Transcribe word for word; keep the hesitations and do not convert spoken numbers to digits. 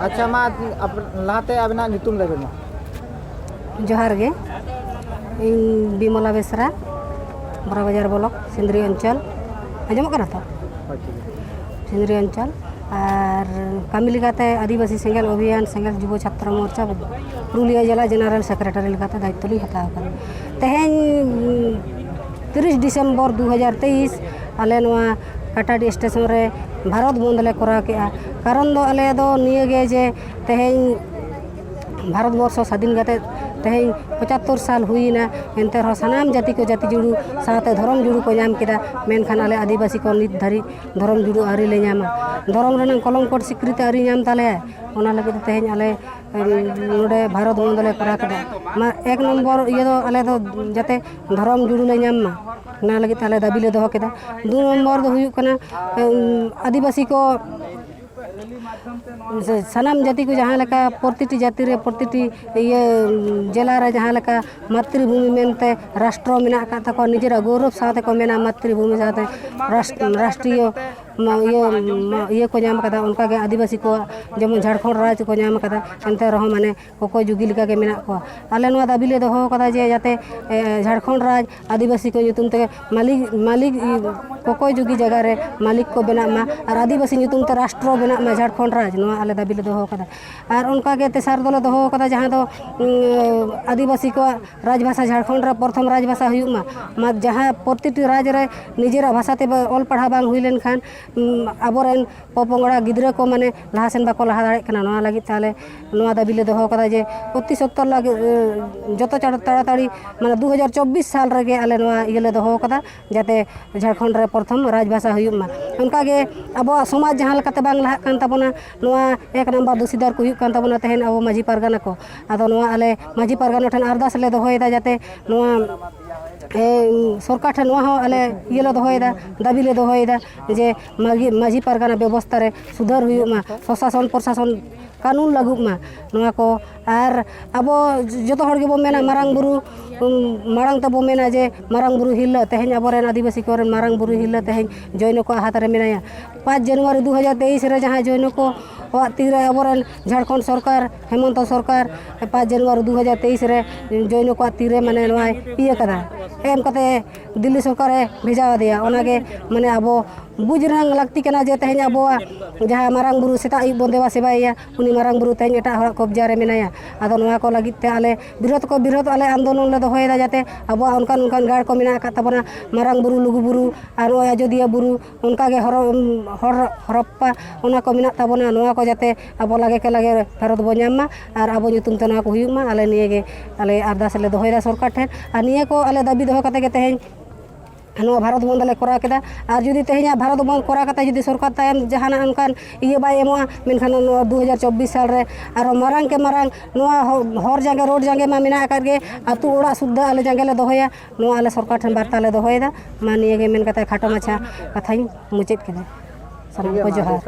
ᱟᱪᱪᱷᱟ, ᱢᱟ ᱟᱯ- ᱞᱟᱦᱟᱛᱮ ᱟᱵᱮᱱᱟᱜ ᱧᱩᱛᱩᱢ ᱞᱟᱹᱭ ᱵᱮᱱ ᱢᱟ᱾ ᱡᱚᱦᱟᱨ ᱜᱮ᱾ ᱤᱧ ᱵᱤᱢᱚᱞᱟ ᱵᱮᱥᱨᱟ, ᱵᱚᱨᱟ ᱵᱟᱡᱟᱨ ᱵᱞᱚᱠ, ᱥᱤᱸᱫᱽᱨᱤ ᱚᱧᱪᱚᱞ᱾ ᱟᱸᱡᱚᱢᱚᱜ ᱠᱟᱱᱟ ᱛᱚ? ᱦᱳᱭ, ᱴᱷᱤᱠ ᱜᱮᱭᱟ᱾ ᱥᱤᱸᱫᱽᱨᱤ ᱚᱧᱪᱚᱞ᱾ ᱟᱨ ᱠᱟᱹᱢᱤ ᱞᱮᱠᱟᱛᱮ ᱟᱹᱫᱤᱵᱟᱹᱥᱤ ᱥᱮᱸᱜᱮᱞ ᱚᱵᱷᱤᱭᱟᱱ, ᱥᱮᱸᱜᱮᱞ ᱡᱩᱵᱚ ᱪᱷᱟᱛᱨᱚ ᱢᱳᱨᱪᱟ, ᱯᱩᱨᱩᱞᱤᱭᱟᱹ ᱡᱮᱞᱟ ᱡᱮᱱᱟᱨᱮᱞ ᱥᱮᱠᱨᱮᱴᱟᱨᱤ ᱞᱮᱠᱟᱛᱮ ᱫᱟᱭᱤᱛᱛᱚ ᱞᱤᱧ ᱦᱟᱛᱟᱣ ᱟᱠᱟᱫᱟ᱾ ᱛᱮᱦᱮᱧ ᱛᱤᱨᱤᱥ ᱰᱤᱥᱮᱢᱵᱚᱨ ᱫᱩ ᱦᱟᱡᱟᱨ ᱛᱮᱭᱤᱥ ᱟᱞᱮ ᱱᱚᱣᱟ ᱠᱟᱴᱟᱰᱤ ᱥᱴᱮᱥᱚᱱ ᱨᱮ ᱵᱷᱟᱨᱚᱛ ᱵᱚᱱᱫᱷ ᱞᱮ ᱠᱚᱨᱟᱣ ᱠᱮᱜᱼᱟ᱾ ᱠᱟᱨᱚᱱ ᱫᱚ ᱟᱞᱮ ᱫᱚ ᱱᱤᱭᱟᱹ ᱜᱮ ᱡᱮ ᱛᱮᱦᱮᱧ ᱵᱷᱟᱨᱚᱛ ᱵᱚᱨᱥᱚ ᱥᱟᱫᱷᱤᱱ ᱠᱟᱛᱮ ᱛᱮᱦᱮᱧ ᱯᱚᱸᱪᱟᱛᱛᱳᱨ ᱥᱟᱞ ᱦᱩᱭᱮᱱᱟ, ᱮᱱᱛᱮ ᱨᱮᱦᱚᱸ ᱥᱟᱱᱟᱢ ᱡᱟᱹᱛᱤ ᱠᱚ ᱡᱟᱹᱛᱤ ᱡᱩᱲᱩ ᱥᱟᱶᱛᱮ ᱫᱷᱚᱨᱚᱢ ᱡᱩᱲᱩ ᱠᱚ ᱧᱟᱢ ᱠᱮᱫᱟ, ᱢᱮᱱᱠᱷᱟᱱ ᱟᱞᱮ ᱟᱹᱫᱤᱵᱟᱹᱥᱤ ᱠᱚ ᱱᱤᱛ ᱫᱷᱟᱹᱨᱤᱡ ᱫᱷᱚᱨᱚᱢ ᱡᱩᱲᱩ ᱟᱹᱣᱨᱤ ᱞᱮ ᱧᱟᱢᱟ᱾ ᱫᱷᱚᱨᱚᱢ ᱨᱮᱱᱟᱝ ᱠᱚᱞᱚᱢ ᱠᱳᱰ ᱥᱤᱠᱨᱤᱛᱤ ᱟᱹᱣᱨᱤ ᱧᱟᱢ ᱛᱟᱞᱮᱭᱟ, ᱚᱱᱟ ᱞᱟᱹᱜᱤᱫ ᱛᱮ ᱛᱮᱦᱮᱧ ᱟᱞᱮ ᱱᱚᱰᱮ ᱵᱷᱟᱨᱚᱛ ᱵᱚᱱᱫᱷ ᱞᱮ ᱠᱚᱨᱟᱣ ᱠᱮᱫᱟ᱾ ᱢᱟ ᱮᱠ ᱱᱚᱢᱵᱚᱨ ᱤᱭᱟᱹ ᱫᱚ ᱟᱞᱮ ᱫᱚ ᱡᱟᱛᱮ ᱫᱷᱚᱨᱚᱢ ᱡᱩᱲᱩ ᱞᱮ ᱧᱟᱢ ᱢᱟ, ᱚᱱᱟ ᱞᱟᱹᱜᱤᱫ ᱛᱮ ᱟᱞᱮ ᱫᱟᱹᱵᱤ ᱞᱮ ᱫᱚᱦᱚ ᱠᱮᱫᱟ᱾ ᱫᱩ ᱱᱚᱢᱵᱚᱨ ᱫᱚ ᱦᱩᱭᱩᱜ ᱠᱟᱱᱟ, ᱮᱢ, ᱟᱹᱫᱤᱵᱟᱹᱥᱤ ᱠᱚ ᱥᱟᱱᱟᱢ ᱡᱟᱹᱛᱤ ᱠᱚ ᱡᱟᱦᱟᱸ ᱞᱮᱠᱟ ᱯᱨᱚᱛᱤᱴᱤ ᱡᱟᱹᱛᱤ ᱨᱮ ᱯᱨᱚᱛᱤᱴᱤ ᱤᱭᱟᱹ ᱡᱮᱞᱟ ᱨᱮ ᱡᱟᱦᱟᱸ ᱞᱮᱠᱟ ᱢᱟᱛᱨᱤᱵᱷᱩᱢᱤ ᱢᱮᱱᱛᱮ ᱨᱟᱥᱴᱨᱚ ᱢᱮᱱᱟᱜ ᱟᱠᱟᱫ ᱛᱟᱠᱚᱣᱟ, ᱱᱤᱡᱮᱨᱟᱜ ᱜᱚᱣᱨᱚᱵ ᱥᱟᱶᱛᱮ ᱠᱚ ᱢᱮᱱᱟ ᱢᱟᱛᱨᱤᱵᱷᱩᱢᱤ ᱥᱟᱶᱛᱮ ᱨᱟᱥ-, ᱨᱟᱥᱴᱨᱤᱭᱚ ᱢᱟ-, ᱤᱭᱟᱹ ᱢᱟ-, ᱤᱭᱟᱹ ᱠᱚ ᱧᱟᱢ ᱟᱠᱟᱫᱟ᱾ ᱚᱱᱠᱟᱜᱮ ᱟᱹᱫᱤᱵᱟᱹᱥᱤ ᱠᱚᱣᱟᱜ ᱡᱮᱢᱚᱱ ᱡᱷᱟᱲᱠᱷᱚᱸᱰ ᱨᱟᱡᱽ ᱠᱚ ᱧᱟᱢ ᱟᱠᱟᱫᱟ, ᱮᱱᱛᱮ ᱨᱮᱦᱚᱸ ᱢᱟᱱᱮ ᱠᱚᱠᱚᱭ ᱡᱩᱜᱤ ᱞᱮᱠᱟᱜᱮ ᱢᱮᱱᱟᱜ ᱠᱚᱣᱟ᱾ ᱟᱞᱮ ᱱᱚᱣᱟ ᱫᱟᱹᱵᱤ ᱞᱮ ᱫᱚᱦᱚ ᱟᱠᱟᱫᱟ ᱡᱮ ᱡᱟᱛᱮ, ᱮ, ᱡᱷᱟᱲᱠᱷᱚᱸᱰ ᱨᱟᱡᱽ ᱟᱹᱫᱤᱵᱟᱹᱥᱤ ᱠᱚ ᱧᱩᱛᱩᱢ ᱛᱮ ᱢᱟᱹᱞᱤᱠ, ᱢᱟᱹᱞᱤᱠ, ᱠᱚᱠᱚᱭ ᱡᱩᱜᱤ ᱡᱟᱭᱜᱟ ᱨᱮ ᱢᱟᱹᱞᱤᱠ ᱠᱚ ᱵᱮᱱᱟᱜ ᱢᱟ ᱟᱨ ᱟᱹᱫᱤᱵᱟᱹᱥᱤ ᱧᱩᱛᱩᱢ ᱛᱮ ᱨᱟᱥᱴᱨᱚ ᱵᱮᱱᱟᱜ ᱢᱟ ᱡᱷᱟᱲᱠᱷᱚᱸᱰ ᱨᱟᱡᱽ, ᱱᱚᱣᱟ ᱟᱞᱮ ᱫᱟᱹᱵᱤ ᱞᱮ ᱫᱚᱦᱚ ᱟᱠᱟᱫᱟ᱾ ᱟᱨ ᱚᱱᱠᱟᱜᱮ ᱛᱮᱥᱟᱨ ᱫᱚᱞᱮ ᱫᱚᱦᱚ ᱟᱠᱟᱫᱟ ᱡᱟᱦᱟᱸ ᱫᱚ, ᱩᱸ, ᱟᱹᱫᱤᱵᱟᱹᱥᱤ ᱠᱚᱣᱟᱜ ᱨᱟᱡᱽ ᱵᱷᱟᱥᱟ ᱡᱷᱟᱲᱠᱷᱚᱸᱰ ᱨᱮ ᱯᱨᱚᱛᱷᱚᱢ ᱨᱟᱡᱽ ᱵᱷᱟᱥᱟ ᱦᱩᱭᱩᱜ ᱢᱟ, ᱢᱟ ᱡᱟᱦᱟᱸ ᱯᱨᱚᱛᱤᱴᱤ ᱨᱟᱡᱽ ᱨᱮ ᱱᱤᱡᱮᱨᱟᱜ ᱵᱷᱟᱥᱟ ᱛᱮ ᱚᱞ ᱯᱟᱲᱦᱟᱣ ᱵᱟᱝ ᱦᱩᱭ ᱞᱮᱱᱠᱷᱟᱱ, ᱩᱸ, ᱟᱵᱚᱨᱮᱱ ᱯᱚᱯᱚᱝᱲᱟ ᱜᱤᱫᱽᱨᱟᱹ ᱠᱚ ᱢᱟᱱᱮ ᱞᱟᱦᱟ ᱥᱮᱱ ᱵᱟᱠᱚ ᱞᱟᱦᱟ ᱫᱟᱲᱮᱭᱟᱜ ᱠᱟᱱᱟ᱾ ᱱᱚᱣᱟ ᱞᱟᱹᱜᱤᱫ ᱛᱮ ᱟᱞᱮ ᱱᱚᱣᱟ ᱫᱟᱹᱵᱤ ᱞᱮ ᱫᱚᱦᱚ ᱠᱟᱫᱟ ᱡᱮ ᱚᱛᱤ ᱥᱚᱛᱛᱚᱨ ᱞᱟᱹᱜᱤᱫ, ᱮ, ᱡᱚᱛᱚ ᱪᱟᱲ-, ᱛᱟᱲᱟᱛᱟᱲᱤ ᱢᱟᱱᱮ ᱫᱩ ᱦᱟᱡᱟᱨ ᱪᱚᱵᱵᱤᱥ ᱥᱟᱞ ᱨᱮᱜᱮ ᱟᱞᱮ ᱱᱚᱣᱟ ᱤᱭᱟᱹ ᱞᱮ ᱫᱚᱦᱚ ᱠᱟᱫᱟ, ᱡᱟᱛᱮ ᱡᱷᱟᱲᱠᱷᱚᱸᱰ ᱨᱮ ᱯᱨᱚᱛᱷᱚᱢ ᱨᱟᱡᱽ ᱵᱷᱟᱥᱟ ᱦᱩᱭᱩᱜ ᱢᱟ᱾ ᱚᱱᱠᱟᱜᱮ ᱟᱵᱚᱣᱟᱜ ᱥᱚᱢᱟᱡᱽ ᱡᱟᱦᱟᱸ ᱞᱮᱠᱟᱛᱮ ᱵᱟᱝ ᱞᱟᱦᱟᱜ ᱠᱟᱱ ᱛᱟᱵᱚᱱᱟ, ᱱᱚᱣᱟ ᱮᱠ ᱱᱟᱢᱵᱟᱨ ᱫᱩᱥᱤᱫᱟᱨ ᱠᱚ ᱦᱩᱭᱩᱜ ᱠᱟᱱ ᱛᱟᱵᱚᱱᱟ ᱛᱮᱦᱮᱧ ᱟᱵᱚ ᱢᱟᱹᱡᱷᱤ ᱯᱟᱨᱜᱟᱱᱟ ᱠᱚ᱾ ᱟᱫᱚ ᱱᱚᱣᱟ ᱟᱞᱮ ᱢᱟᱹᱡᱷᱤ ᱯᱟᱨᱜᱟᱱᱟ ᱴᱷᱮᱱ ᱟᱨᱫᱟᱥ ᱞᱮ ᱫᱚᱦᱚᱭᱮᱫᱟ ᱡᱟᱛᱮ ᱱᱚᱣᱟ, ᱮ, ᱥᱚᱨᱠᱟᱨ ᱴᱷᱮᱱ ᱱᱚᱣᱟ ᱦᱚᱸ ᱟᱞᱮ ᱤᱭᱟᱹ ᱞᱮ ᱫᱚᱦᱚᱭᱮᱫᱟ, ᱫᱟᱹᱵᱤ ᱞᱮ ᱫᱚᱦᱚᱭᱮᱫᱟ ᱡᱮ ᱢᱟᱹᱡᱷᱤ, ᱢᱟᱹᱡᱷᱤ ᱯᱟᱨᱜᱟᱱᱟ ᱵᱮᱵᱚᱥᱛᱷᱟ ᱨᱮ ᱥᱩᱫᱷᱟᱹᱨ ᱦᱩᱭᱩᱜ ᱢᱟ, ᱥᱚᱥᱟᱥᱚᱱ ᱯᱨᱚᱥᱟᱥᱚᱱ ᱠᱟᱹᱱᱩᱱ ᱞᱟᱹᱜᱩᱜ ᱢᱟ᱾ ᱱᱚᱣᱟ ᱠᱚ ᱟᱨ ᱟᱵᱚ ᱡᱚᱛᱚ ᱦᱚᱲ ᱜᱮᱵᱚᱱ ᱢᱮᱱᱟ ᱢᱟᱨᱟᱝ ᱵᱩᱨᱩ, ᱩᱢ, ᱢᱟᱲᱟᱝ ᱛᱮᱵᱚ ᱢᱮᱱᱟ ᱡᱮ ᱢᱟᱨᱟᱝ ᱵᱩᱨᱩ ᱦᱤᱨᱞᱟᱹ, ᱛᱮᱦᱮᱧ ᱟᱵᱚᱨᱮᱱ ᱟᱹᱫᱤᱵᱟᱹᱥᱤ ᱠᱚᱨᱮᱱ ᱢᱟᱨᱟᱝ ᱵᱩᱨᱩ ᱦᱤᱨᱞᱟᱹ ᱛᱮᱦᱮᱧ ᱡᱚᱭᱱᱚ ᱠᱚᱣᱟᱜ ᱦᱟᱛ ᱨᱮ ᱢᱮᱱᱟᱭᱟ᱾ ᱯᱟᱸᱪ ᱡᱟᱱᱩᱣᱟᱨᱤ ᱫᱩ ᱦᱟᱡᱟᱨ ᱛᱮᱭᱤᱥ ᱨᱮ ᱡᱟᱦᱟᱸᱭ ᱡᱚᱭᱱᱚ ᱠᱚ ᱠᱚᱣᱟᱜ ᱛᱤᱨᱮ ᱟᱵᱚᱨᱮᱱ ᱡᱷᱟᱲᱠᱷᱚᱸᱰ ᱥᱚᱨᱠᱟᱨ, ᱦᱮᱢᱚᱱᱛᱚ ᱥᱚᱨᱠᱟᱨ ᱯᱟᱸᱪ ᱡᱟᱱᱩᱣᱟᱨᱤ ᱫᱩ ᱦᱟᱡᱟᱨ ᱛᱮᱭᱤᱥ ᱨᱮ ᱡᱚᱭᱱᱚ ᱠᱚᱣᱟᱜ ᱛᱤᱨᱮ ᱢᱟᱱᱮ ᱱᱚᱣᱟᱭ ᱤᱭᱟᱹ ᱠᱟᱫᱟ, ᱮᱢ ᱠᱟᱛᱮ ᱫᱤᱞᱞᱤ ᱥᱚᱨᱠᱟᱨᱮ ᱵᱷᱮᱡᱟ ᱟᱫᱮᱭᱟ᱾ ᱚᱱᱟᱜᱮ ᱢᱟᱱᱮ ᱟᱵᱚ ᱵᱩᱡᱽ ᱨᱮᱱᱟᱜ ᱞᱟᱹᱠᱛᱤ ᱠᱟᱱᱟ ᱡᱮ ᱛᱮᱦᱮᱧ ᱟᱵᱚᱣᱟᱜ ᱡᱟᱦᱟᱸ ᱢᱟᱨᱟᱝ ᱵᱩᱨᱩ ᱥᱮᱛᱟᱜ ᱟᱹᱭᱩᱵ ᱵᱚᱱ ᱫᱮᱵᱟ ᱥᱮᱵᱟᱭᱮᱭᱟ, ᱩᱱᱤ ᱢᱟᱨᱟᱝ ᱵᱩᱨᱩ ᱛᱮᱦᱮᱧ ᱮᱴᱟᱜ ᱦᱚᱲᱟᱜ ᱠᱚᱵᱽᱡᱟ ᱨᱮ ᱢᱮᱱᱟᱭᱟ᱾ ᱟᱫᱚ ᱱᱚᱣᱟ ᱠᱚ ᱞᱟᱹᱜᱤᱫ ᱛᱮ ᱟᱞᱮ ᱵᱤᱨᱳᱫᱷ ᱠᱚ ᱵᱤᱨᱳᱫᱷ ᱟᱞᱮ ᱟᱱᱫᱳᱞᱚᱱ ᱞᱮ ᱫᱚᱦᱚᱭᱮᱫᱟ, ᱡᱟᱛᱮ ᱟᱵᱚᱣᱟᱜ ᱚᱱᱠᱟᱱ ᱚᱱᱠᱟᱱ ᱜᱟᱲ ᱠᱚ ᱢᱮᱱᱟᱜ ᱟᱠᱟᱫ ᱛᱟᱵᱚᱱᱟ, ᱢᱟᱨᱟᱝ ᱵᱩᱨᱩ, ᱞᱩᱜᱩ ᱵᱩᱨᱩ ᱟᱨ ᱱᱚᱜᱼᱚᱭ ᱟᱡᱚᱫᱤᱭᱟᱹ ᱵᱩᱨᱩ, ᱚᱱᱠᱟᱜᱮ ᱦᱚᱨᱚ-, ᱦᱚᱨ ᱦᱚᱨᱚᱯᱯᱟ ᱚᱱᱟ ᱠᱚ ᱢᱮᱱᱟᱜ ᱛᱟᱵᱚᱱᱟ, ᱱᱚᱣᱟ ᱠᱚ ᱡᱟᱛᱮ ᱟᱵᱚ ᱞᱟᱜᱮ ᱠᱮ ᱞᱟᱜᱮ ᱯᱷᱮᱨᱚᱛ ᱵᱚ ᱧᱟᱢ ᱢᱟ ᱟᱨ ᱟᱵᱚ ᱧᱩᱛᱩᱢ ᱛᱮ ᱱᱚᱣᱟ ᱠᱚ ᱦᱩᱭᱩᱜ ᱢᱟ᱾ ᱟᱞᱮ ᱱᱤᱭᱟᱹ ᱜᱮ ᱟᱞᱮ ᱟᱨᱫᱟᱥ ᱞᱮ ᱫᱚᱦᱚᱭᱮᱫᱟ ᱥᱚᱨᱠᱟᱨ ᱴᱷᱮᱱ᱾ ᱟᱨ ᱱᱤᱭᱟᱹ ᱠᱚ ᱟᱞᱮ ᱫᱟᱹᱵᱤ ᱫᱚᱦᱚ ᱠᱟᱛᱮ ᱜᱮ ᱛᱮᱦᱮᱧ ᱱᱚᱣᱟ ᱵᱷᱟᱨᱚᱛ ᱵᱚᱱᱫᱷ ᱞᱮ ᱠᱚᱨᱟᱣ ᱠᱮᱫᱟ᱾ ᱟᱨ ᱡᱩᱫᱤ ᱛᱮᱦᱮᱧᱟᱜ ᱵᱷᱟᱨᱚᱛ ᱵᱚᱱᱫᱷ ᱠᱚᱨᱟᱣ ᱠᱟᱛᱮ ᱡᱩᱫᱤ ᱥᱚᱨᱠᱟᱨ ᱛᱟᱭᱚᱢ ᱡᱟᱦᱟᱱᱟᱜ ᱚᱱᱠᱟᱱ ᱤᱭᱟᱹ ᱵᱟᱭ ᱮᱢᱚᱜᱼᱟ, ᱢᱮᱱᱠᱷᱟᱱ ᱱᱚᱣᱟ ᱫᱩ ᱦᱟᱡᱟᱨ ᱪᱚᱵᱵᱤᱥ ᱥᱟᱞ ᱨᱮ ᱟᱨᱦᱚᱸ ᱢᱟᱨᱟᱝ ᱠᱮ ᱢᱟᱨᱟᱝ ᱱᱚᱣᱟ ᱦᱚ-, ᱦᱚᱨ ᱡᱟᱸᱜᱮ, ᱨᱳᱰ ᱡᱟᱸᱜᱮ ᱢᱟ ᱢᱮᱱᱟᱜ ᱟᱠᱟᱫ ᱜᱮ, ᱟᱹᱛᱩ ᱚᱲᱟᱜ ᱥᱩᱫᱽᱫᱷᱟᱹ ᱟᱞᱮ ᱡᱟᱸᱜᱮ ᱞᱮ ᱫᱚᱦᱚᱭᱟ᱾ ᱱᱚᱣᱟ ᱟᱞᱮ ᱥᱚᱨᱠᱟᱨ ᱴᱷᱮᱱ ᱵᱟᱨᱛᱟ ᱞᱮ ᱫᱚᱦᱚᱭᱮᱫᱟ᱾ ᱢᱟ ᱱᱤᱭᱟᱹ ᱜᱮ ᱢᱮᱱ ᱠᱟᱛᱮ ᱠᱷᱟᱴᱚ ᱢᱟᱪᱷᱟ ᱠᱟᱛᱷᱟᱧ ᱢᱩᱪᱟᱹᱫ ᱠᱮᱫᱟ᱾ ᱥᱟᱱᱟᱢ ᱠᱚ ᱡᱚᱦᱟᱨ᱾